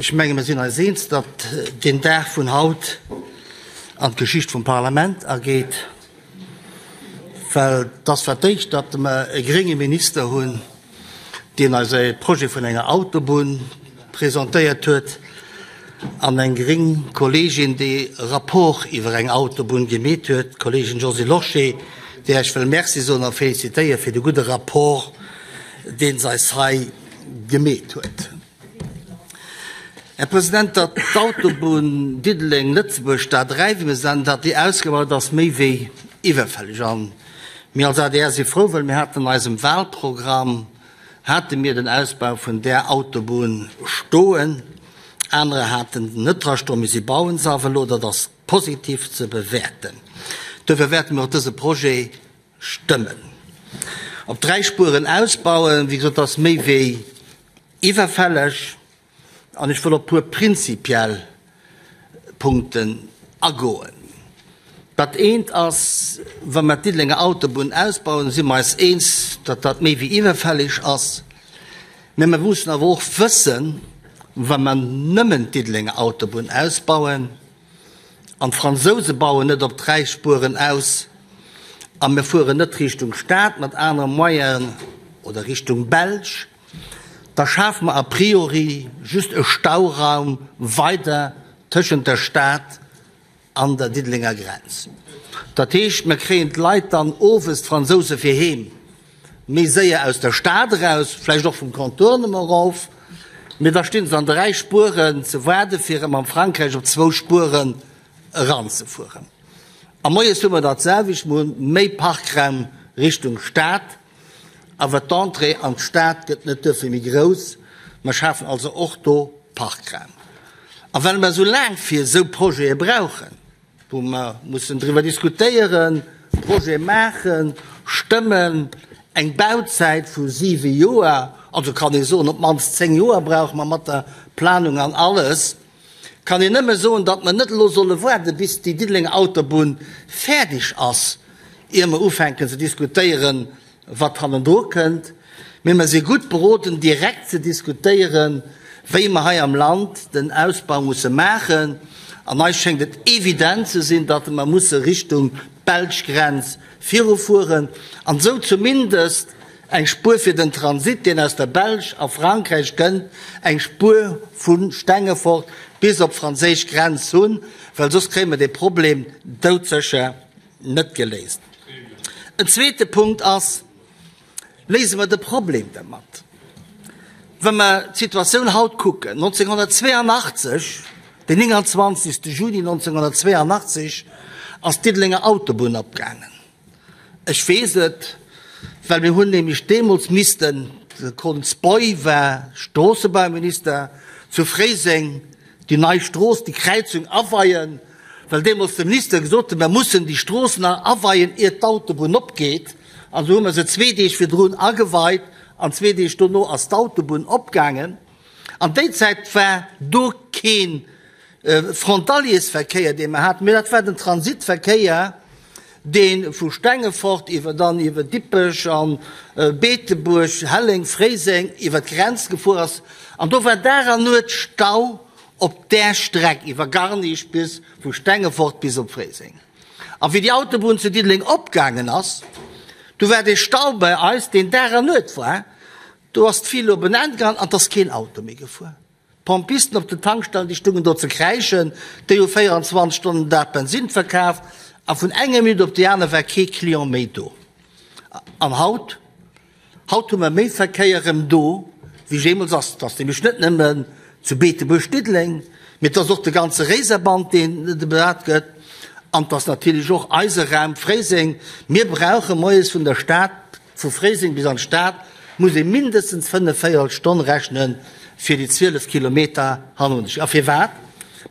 Ech menge mir sinn eis eens, datt deen Dag vun haut an d'Geschicht vum Parlament ageet, well et ass fir d'éischt, datt mer e grénge Minister hunn, deen eis e Projet vun enger Autobunn presentéiert huet, an eng gréng Kolleegin, déi e Rapport iwwer eng Autobunn gemeet huet, d'Kolleegin Josée Lorsché, där ech wëll Merci soen a félicitéiere fir de gudde Rapport, deen se eis hei gemeet huet. Här President, datt d'Autobunn Diddeleng-Lëtzebuerg, d'A3, wéi mir se nennen, datt déi ausgebaut ass, méi wéi iwwerfälleg. A mir als adr si frou, well mir haten an eisem Wahlprogramm, hate mir den Ausbau vun där Autobunn stoen. Anerer haten en net dra stoen, mee si bauen se awer elo. Dat ass positiv ze bewäerten. Duerfir wäerte mir och dëse Projet stëmmen. Op 3 Spueren ausbauen, wéi gesot, ass méi wéi iwwerfälleg. An ech wëll op e puer prinzipiell Punkten agoen. Dat eent ass, wa mer d'Diddelenger Autobunn ausbauen, si mer eis eens, datt dat méi wéi iwwerfälleg ass. Mä mer mussen awer och wëssen, wa mer nëmmen d'Diddelenger Autobunn ausbauen, an d'Fransouse bauen net op 3 Spueren aus, a mir fueren net Richtung Stad mat anere Moyenen oder Richtung Belsch, da schafe mer a priori just e Stauraum weider tëschent der Stad an der Diddelenger Grenz. Dat heescht, mir kréien d'Leit dann owes, d'Fransouse fir heem, méi séier aus der Stad eraus, vläicht och vum Contournement erof, mee da sti se an 3 Spueren ze waarde fir erëm am Frankräich op zwou Spueren eranzefueren. A moies hu mer dat selwecht, mer hunn méi Parkraum Richtung Stad, awer d'Entrée an d'Stad gëtt net duerfir méi grouss. Mer schafen also och do Parkraum. A well mer esou laang fir esou Projete brauchen, wou mer mussen driwwer diskutéieren, Projet maachen, stëmmen, eng Bauzäit vu siwe Joer, also kann ee soen, op d'mannst 10 Joer brauche mer mat der Planung an alles, kann een nëmme soen, datt mer net elo solle waarde bis déi Diddelenger Autobunn fäerdeg ass, ier mer ufänken ze diskutéieren, wat hannendru kënnt, mee mer si gutt beroden, direkt ze diskutéieren, wéi mer hei am Land den Ausbau musse maachen. An eis schéngt et evident ze sinn, datt mer musse Richtung belsch Grenz virufueren an esou zumindest eng Spuer fir den Transit, deen aus der Belsch a Frankräich kënnt, eng Spuer vu Stengefort bis op d'franséisch Grenz hunn, well soss kréie mer dee Problem doudsécher net geléist. En zweete Punkt ass, Léise mer de Problem dermat? Wa mer d'Situatioun haut kucken, 1982, den 29. Juni 1982 ass d'Diddelenger Autobunn opgaangen. Ech weess et, well mir hunn nämlech deemools missten, de Kontz Boy war Stroossebauminister, zu Fréiseng déi nei Strooss, déi Kräizung aweien, well deemools de Minister gesot huet, mer mussen déi Strooss nach aweien, iert d'Autobunn opgeet. An esou hu mer se zwee Deeg virdrun ageweit an zwee Deeg dono ass d'Autobunn opgaangen. An déi Zäit war do kee Frontaliersverkéier, dee mer haten, mee dat war den Transitverkéier, dee vu Stengefort iwwer dann iwwer Dippech a Beetebuerg, Helleng, Fréiseng iwwer d'Grenz gefuer ass. An do war Dag an Nuet Stau op där Streck iwwer Garnich bis vu Stengefort bis op Fréiseng. A wéi déi Autobunn zu Diddeleng opgaangen ass, du war dee Stau bei eis, deen Dag an Nuet war, do ass d'File op en Enn gaangen an 't ass keen Auto méi gefuer. D'Pompisten op den Tankstellen, déi stungen do ze kräischen, déi hu 24 Stonnen den Dag Bensin verkaf a vun enger Minutt op déi aner war kee Client méi do. An haut? Haut hu mer méi Verkéier erëm do wéi jeemools ass. Et ass nämlech net nëmmen zu Beetebuerg-Diddeleng, mee et ass och de ganze Réiserband, deen besat gëtt an et ass natierlech och eise Raum Fréiseng. Mir brauche moies vun der Stad Vu Fréiseng bis an d'Stad muss ee mindestens 45 Stonn rechnen, fir déi 12 Kilometer hannendrun ze. A firwat?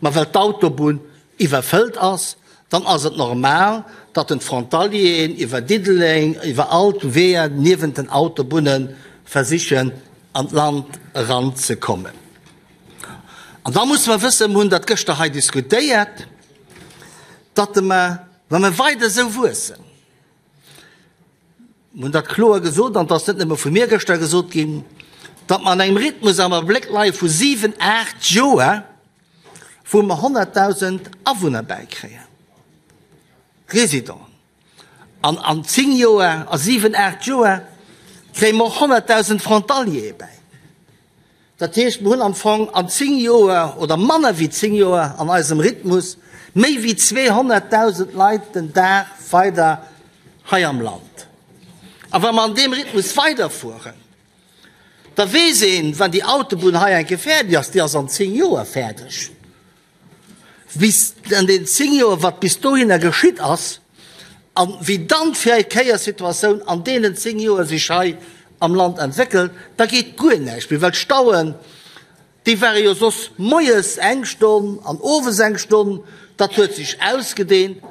Ma well d'Autobunn iwwerfëllt ass. Dann ass et normal, datt den d'Frontalieren iwwer Diddeleng, iwwer all d'Weeër niewent den Autobunne versichen an d'Land eranzekommen. An da musse mer wëssen, mir hunn dat gëschter hei diskutéiert, datt mer, wa mer weider esou wuessen, Mir hunn dat kloer gesot, an et ass net nëmme vu mir gëschter gesot ginn. datt mer an engem Rhythmus am Abléck leie vu 7, 8 Joer, wou mer 100.000 Awunner bäikréien, Résidenten. An an 10 Joer, a 7, 8 Joer kréie mer och 100.000 Frontaliere bäi. Dat heescht, mer hunn am Fong an 10 Joer oder manner wéi 10 Joer an eisem Rhythmus méi wéi 200.000 Leit den Dag weider hei am Land. A wa mer an deem Rhythmus weiderfueren, da weess een, wann déi Autobunn hei eng Kéier fäerdeg ass, déi ass an 10 Joer fäerdeg, Bis an den 10 Joer, wat bis dohinner geschitt ass a wéi dann d'Verkéierssituatioun an deenen 10 Joer sech hei am Land entwéckelt, da geet guer näischt méi, well d'Stauen, déi ware jo soss moies eng Stonn an owes eng Stonn, dat huet sech ausgedehnt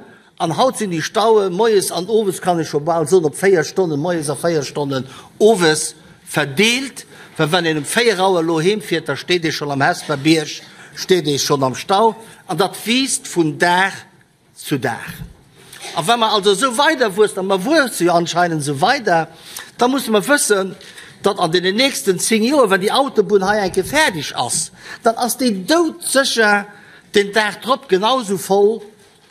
An haut sinn déi Staue moies an owes, kann ech scho bal soen, op 4 Stonnen moies a 4 Stonnen owes verdeelt. Well wann een um 4 Auer elo heem fiert, da steet ee schonn am Hesper Bierg, steet ee schonn am Stau. An dat wiisst vun Dag zu Dag. A wa mer also esou weider wuessen, a mer wuesse jo anscheinend esou weider, da musse mer wëssen, datt an deenen nächsten 10 Joer, wann déi Autobunn hei eng Kéier fäerdeg ass, dann ass déi doudsécher den Dag drop genau esou voll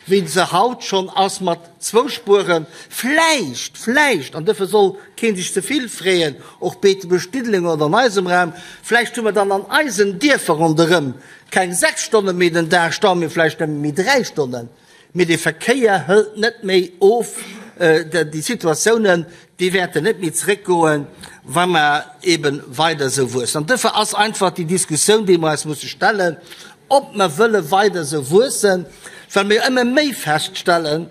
wéi se haut schonn ass, mat zwou Spueren, vläicht, vläicht, an duerfir soll kee sech ze vill freeën, och Beetebuerg-Diddeleng oder an eisem Raum, vläicht hu mer dann an eisen Dierfer ronderëm keng 6 Stonne méi den Dag Stau, mee vläicht nëmme méi 3 Stonnen. Mee de Verkéier hëlt net méi of, déi Situatiounen, déi wäerten net méi zeréckgoen, wa mer eebe weider esou wuessen. An duerfir ass einfach déi Diskussioun, déi mer eis musse stellen, ob mer wëlle weider esou wuessen, well mir ëmmer méi feststellen,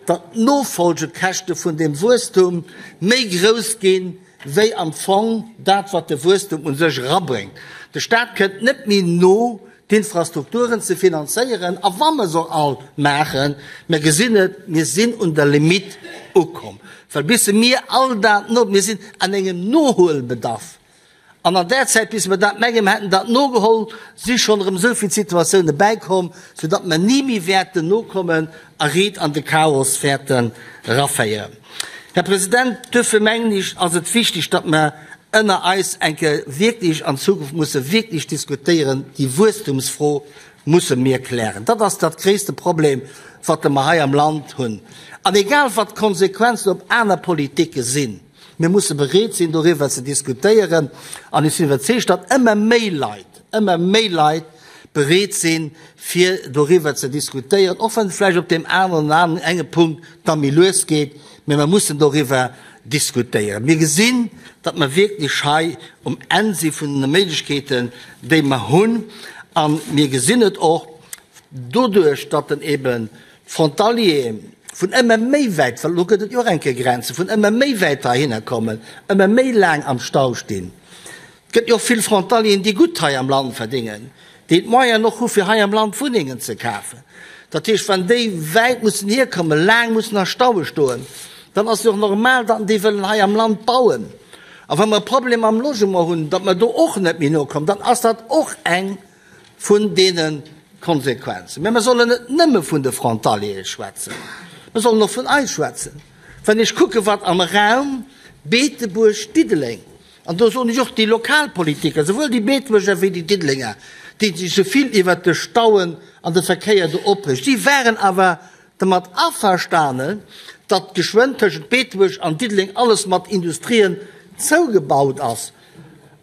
datt d'Nofolgekäschte vun deem Wuesstum méi grouss ginn, wéi am Fong dat, wat de Wuesstum u sech erabréngt. De Stat kënnt net méi no, d'Infrastrukturen ze finanzéieren, a wa mer se och all maachen, mir gesinn et, mir sinn un der Limitt ukomm, well bis mir all dat no, mir sinn an engem Nohuelbedarf, an an där Zäit, bis mer dat mengen, mer hätten dat nogeholl, si schonn erëm esou vill Situatioune bäikomm, soudatt mer ni méi wäerten nokommen a riit an de Chaos wäerten eraféieren. Här President, duerfir mengen ech, ass et wichteg, datt mer ënner eis eng Kéier wierklech an Zukunft musse wierklech diskutéieren, déi Wuesstumsfro musse mir klären. Dat ass dat gréisste Problem, wat mer hei am Land hunn. An egal wat d'Konsequenzen op aner Politike sinn, mir musse bereet sinn, doriwwer ze diskutéieren. An ech sinn iwwerzeegt, datt ëmmer méi Leit, ëmmer méi Leit bereet sinn, fir doriwwer ze diskutéieren, och wann et vläicht op deem aneren oder aneren enge Punkt da méi lues geet, mä mer mussen doriwwer diskutéieren. Mir gesinn, datt mer wierklech hei um Enn si vun de Méiglechkeeten, déi mer hunn, a mir gesinn et och doduerch, datt en eben d'Frontaliere vun ëmmer méi wäit, well elo gëtt et jo och eng Kéier Grenzen, vun ëmmer méi wäit heihinner kommen, ëmmer méi laang am Stau stinn. Et gëtt jo och vill Frontalieren, déi gutt hei am Land verdéngen, déi d'Moyenen och hu fir hei am Land Wunnengen ze kafen. Dat heescht, wann déi wäit mussen hierkommen, laang mussen a Staue stoen, dann ass et och normal, datt déi wëllen hei am Land bauen. A wa mer e Problem am Logement hunn, datt mer do och net méi nokommen, dann ass dat och eng vun deene Konsequenzen. Mä mer sollen net nëmme vun de Frontaliere schwätzen, mer sollen och vun eis schwätzen. Wann ech kucke wat am Raum Beetebuerg-Diddeleng, An do soen ech och, déi Lokalpolitiker, souwuel déi Beetebuerger wéi déi Diddelenger, déi sech esou vill iwwert de Stauen an de Verkéier do opreegen, déi waren awer dermat averstanen, datt geschwënn tëschent Beetebuerg an Diddeleng alles mat Industrien zougebaut ass,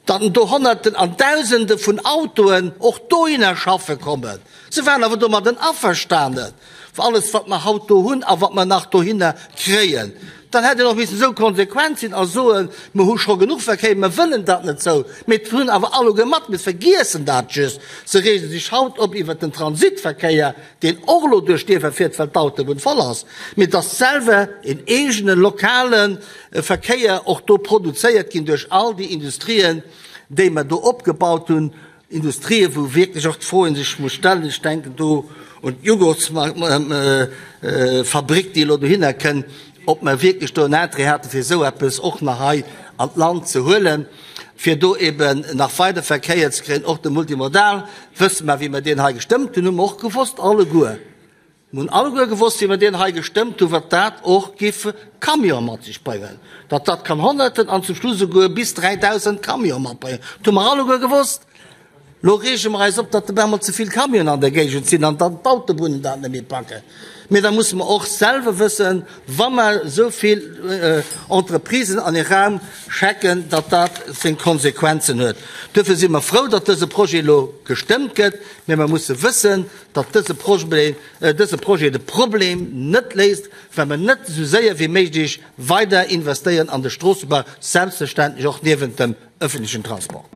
datt do Honnerten an Dausende vun Autoen och dohinner schaffe kommen. Se waren awer domadden averstanen. Alles wat mer haut do hunn a wat mer nach dohinner kréien, dann hätt een och missen esou konsequent sinn a soen, mer hu scho genuch Verkéier, mer wëllen dat net sou. Mee et hunn awer alleguer mat, mir vergiessen dat just, se reege sech haut op iwwert den Transitverkéier, deen och elo duerch d'Dierfer fiert, well d'Autobunn voll ass, mee dass selwer een eegene lokale Verkéier och do produzéiert ginn duerch all déi Industrien, déi mer do opgebaut hunn. Industrien, wou wierklech och d'Fro ee sech muss stellen, ech denken do un d'Jugurtsfabrick, déi elo dohinner kënn, ob mer wierklech do en Interêt hate fir esou eppes och nach hei an d'Land ze huelen, fir do eben nach weider Verkéier ze kréien. Och de Multimodal, wësse mer, wéi mer deen hei gestëmmt hunn, hu mer och gewosst alleguer. Mir hunn alleguer gewosst, wéi mer deen hei gestëmmt hunn, wat dat och giff Camione mat sech bréngen, datt dat kann Honnerten an zum Schluss esouguer bis 3.000 Camione matbréngen. Dat hu mer alleguer gewosst. Lo reege mer eis op, datt op eemol ze vill Camionen an der Géigend sinn an dann d'Autobunnen dat net méi packen. Mee da musse mer och selwer wëssen, wa mer esou vill Entreprisen an ee Raum schecken, datt dat seng Konsequenzen huet. Duerfir si mer frou, datt dëse Projet elo gestëmmt gëtt, mee mer musse wëssen, datt dëse Projet, dëse Projet de Problem net léist, well mer net esou séier wéi méiglech weider investéieren an de Stroossebau, selbstverständlech och niewent dem öffentlichen Transport.